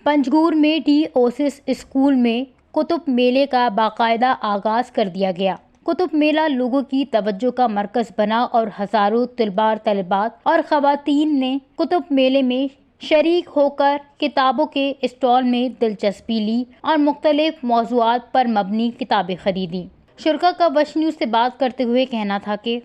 پنجگور میں ڈی اوسس اسکول میں کتب میلے کا باقاعدہ آغاز کر دیا گیا۔ کتب میلہ لوگوں کی توجہ کا مرکز بنا اور ہزاروں طلباء، طالبات اور خواتین نے کتب میلے میں شریک ہو کر کتابوں کے اسٹال میں دلچسپی لی اور مختلف موضوعات پر مبنی کتابیں خریدیں۔ شرکا کا وش نیوز سے بات کرتے ہوئے کہنا تھا کہ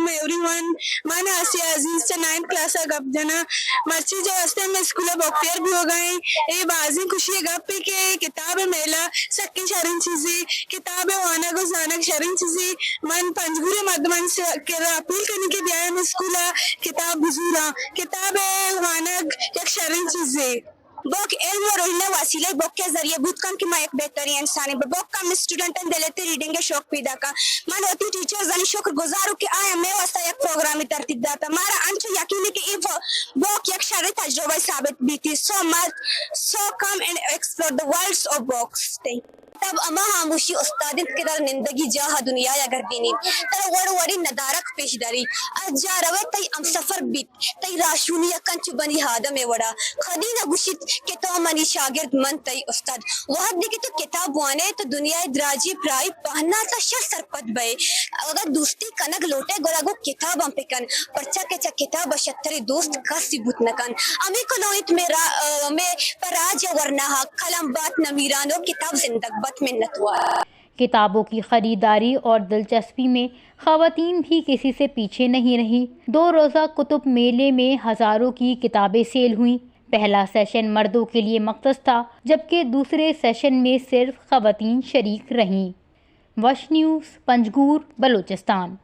ایوری ون، من آسیہ عزیز چہ نائنتھ کلاس ءَ گپ جناں۔ مرچی جو ہستے ہمے اسکول ءَ بک فیئر بوگا ایں۔ اے بازیں خوشی ءِ گپے کہ کتاب ءِ میلہ سکیں شریں چیزے، کتاب ءِ وانگ ءُ زانگ شریں چیزے۔ من پنجگور ءِ مردمانی کرا اپیل کنیں کہ بیائے ہمے اسکول ءَ کتاب بزوراں۔ کتاب ءِ وانگ یک شریں چیزے۔ بک علم ءُ روہن ءِ وسیلہ، بک ءِ ذریعہ بوت کنت کہ ما یک بہتریں انسانے بہ۔ بک ہم اسٹوڈنٹانی دل ءِ تہ ریڈنگ ءِ شوق پیدا کنت۔ من وتی ٹیچرزانی شکر گزاروں کہ آیاں مئے واسطہ یک پروگرامے ترتیب داتہ۔ مارا انچو یقین ایں کہ اے ف-، بک یک شریں تجربہ ثابت بیت۔ So much, so come and explore the worlds of books. کتاب ہما ہاموشیں استاد انت کہ ترا نندگی جاہ ءَ دنیا ءَ گردینیت، ترا وڑ وڑیں ندارگ پیش داریت۔ ہر جاہ روئے تئی ہمسفر بیت، تئی راہشونی ءَ کنت چو بنی آدم ءِ وڑا۔ خدین ءَ گوشیت کہ تو منی شاگرد، من تئی استاد۔ وہدے کہ تو کتاب وانئے تو دنیا ءِ دراجیں پراہی پہنات ءَ شر سرپد بئے۔ اگاں دوستی کنگ لوٹئے گڑا گوں کتاب ہم بکن، پرچا کہ چہ کتاب ءَ شتریں دوست کس بوت نہ کنت۔ ہمے کلوہ انت مئے را-، مئے پہ راج ءِ ورنا ءَ۔ قلم بات نمیران ءُ کتاب زندگ بات۔ منتوار۔ کتابوں کی خریداری اور دلچسپی میں خواتین بھی کسی سے پیچھے نہیں رہی۔ دو روزہ کتب میلے میں ہزاروں کی کتابیں سیل ہوئیں۔ پہلا سیشن مردوں کے لیے مختص تھا، جبکہ دوسرے سیشن میں صرف خواتین شریک رہیں۔ وش نیوز، پنجگور، بلوچستان۔